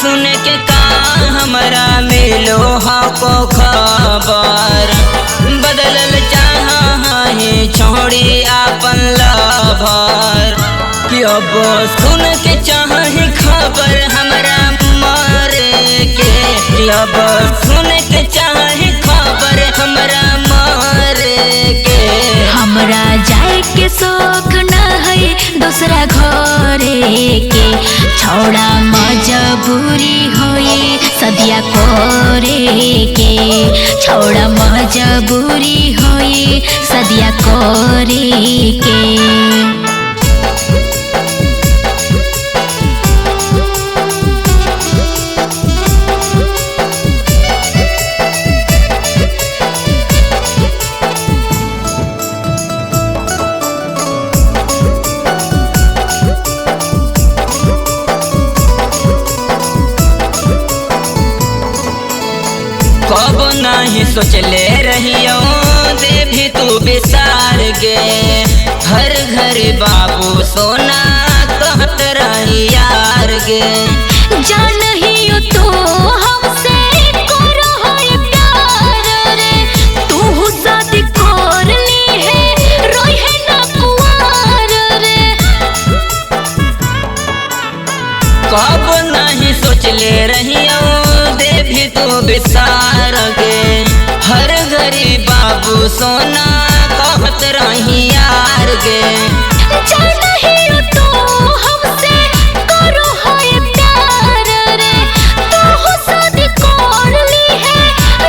सुन के का हमरा मिलो को खबर। बदलल चाह है छोड़ी आपन लभर। कि अब सुन के चाह खबर हमरा मारे के। कि अब सुन के चाह खबर हमरा मारे के। हमरा जाए के शौक न है दूसरा घरे के। छौड़ा मजबूरी होई सदिया करे के। छौड़ा मजबूरी होई सदिया करे के। कब नहीं सोचले रहियो देवी तू बिसार गे। हर घर बाबू सोना कहत रही यार गे। जान ही तो हमसे करो है प्यार रे। तू शादी कर ली है रोई है ना कुंवार रे। कब नहीं सोचले रहियो देवी तू बिसार गे। हर घरी बाबू सोना कहत रही यार गे। जान ही तो हमसे करो है प्यार रे। तू शादी कर ली है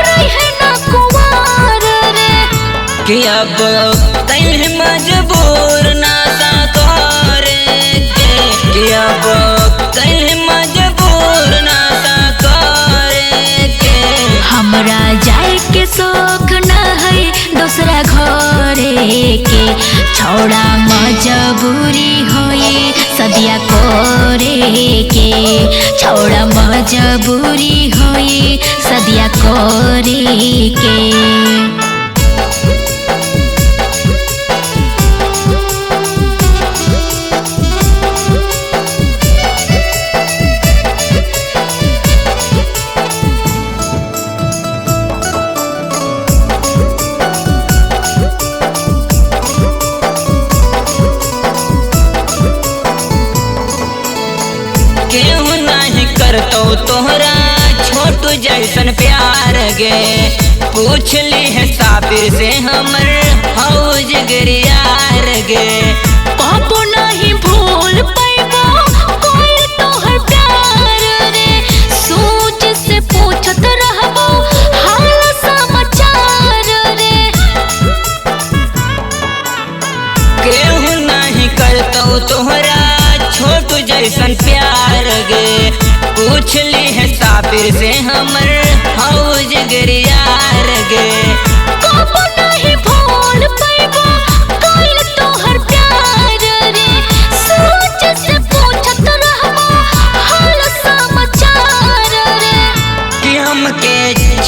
रोई है ना कुंवार रे। कि अब तैं मजबूर ना सा करे के। कि अब तैं मजबूर ना सा करे के। हमरा जाए के शौक न है दूसरा घरे के। छौड़ा मजबूरी होई सदिया करे के। छौड़ा मजबूरी होई सदिया करे के। केहू नहीं करतो तोहरा छोटू जैसन प्यार गे। पूछ ली है साबिर से हमर हौज गिरियार गे। पापो नहीं भूल पैबो कोई तोहर प्यार रे। सोच से पूछत रहबो हाल समाचार रे। केहू नहीं करतो तोहरा छोटू जैसन प्यार गे। पूछ ली है साबिर से हमर हौज गिरियार गे। कबो नहीं भूल पैबो कोई तोहर प्यार रे। सोच से पूछत रहबो हाल समाचार रे। कि हमके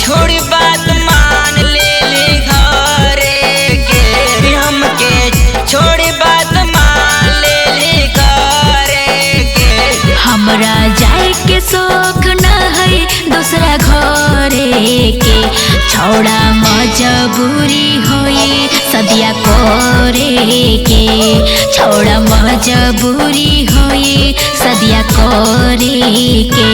छोड़ बात मान ले ली घरे के। कि हमके छोड़ बात मान ले ली घरे के। हमरा जाए के शौक न है दूसरा घरे के। छौड़ा मजबूरी होई सदिया करे के। छौड़ा मजबूरी होई सदिया करे के।